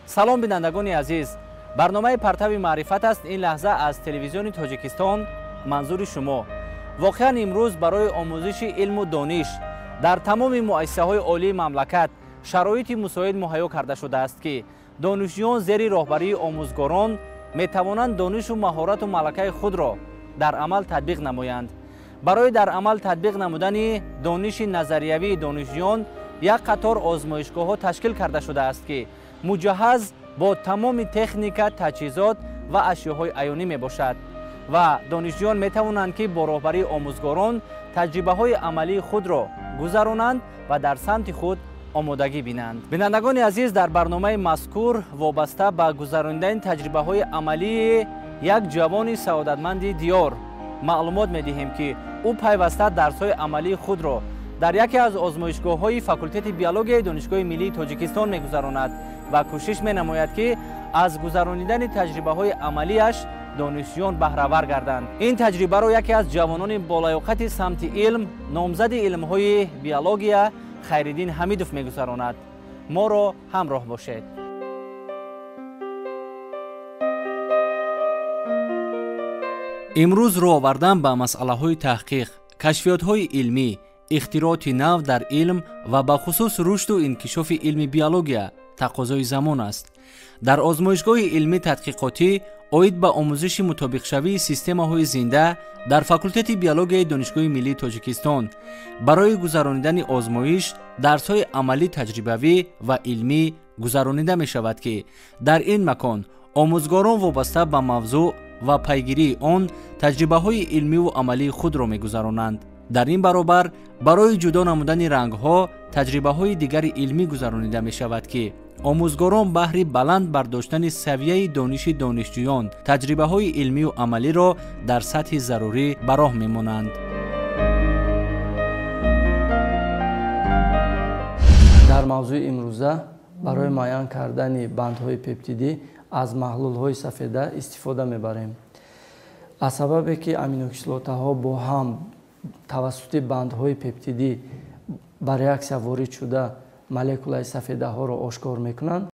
Салом, бинандагони азиз! Барномаи Партави маърифат аст ин лаҳза аз телевизиони Тоҷикистон манзури шумо. Воқеан, имрӯз барои омӯзиши илму дониш дар тамоми муассисаҳои олии мамлакат шароити мусоид муҳайё карда шудааст, ки донишҷӯён зери роҳбарии омӯзгорон метавонанд донишу маҳорату малакаи худро дар амал татбиқ намоянд. Барои дар амал татбиқ намудани дониши назариявии донишҷӯён як қатор озмоишгоҳҳо ташкил карда шудааст, ки муҷаҳҳаз бо тамоми техника, таҷҳизот ва ашёҳои аёнӣ мебошад ва донишҷӯён метавонанд, ки бо роҳбарии омӯзгорон таҷрибаҳои амалии худро гузаронанд ва дар самти худ омодагӣ бинанд. Бинандагони азиз, дар барномаи мазкур вобаста ба гузаронидани таҷрибаҳои амалии як ҷавони саодатманди диёр маълумот медиҳем, ки ӯ пайваста дарсҳои амалии худро дар яке аз озмоишгоҳҳои факултети биологияи Донишгоҳи миллии Тоҷикистон мегузаронад ва кӯшиш менамояд, ки аз гузаронидани таҷрибаҳои амалиаш донишҷӯён баҳравар гарданд. Ин таҷрибаро яке аз ҷавонони болаёқати самти илм, номзади илмҳои биология Хайриддин Ҳамидов мегузаронад. Моро ҳамроҳ бошед. Имрӯз рӯ овардан ба масъалаҳои таҳқиқ, кашфиётҳои илмӣ, ихтирооти нав дар илм ва бахусус рушду инкишофи илми биология тақозои замон аст. Дар озмоишгоҳи илмӣ тадқиқотӣ оид ба омӯзиши мутобиқшавии системаҳои зинда дар факултети биологияи Донишгоҳи миллии Тоҷикистон барои гузаронидани озмоиш дарсҳои амалӣ, таҷрибавӣ ва илмӣ гузаронида мешавад, ки дар ин макон омӯзгорон вобаста ба мавзӯъ ва пайгирии он таҷрибаҳои илмиву амалии худро мегузаронанд. Дар ин баробар барои ҷудо намудани рангҳо таҷрибаҳои дигари илмӣ гузаронида мешавад, ки омӯзгорон баҳри баланд бардоштани савияи дониши донишҷӯён таҷрибаҳои илмию амалиро дар сатҳи зарурӣ ба роҳ мемонанд. Дар мавзӯи имрӯза барои муайян кардани бандҳои пептидӣ аз маҳлулҳои сафеда истифода мебарем. Аз сабабе ки аминокислотаҳо бо ҳам тавассути бандҳои пептидӣ ба реаксия ворид шуда, молекулаи сафедаҳоро ошкор мекунанд.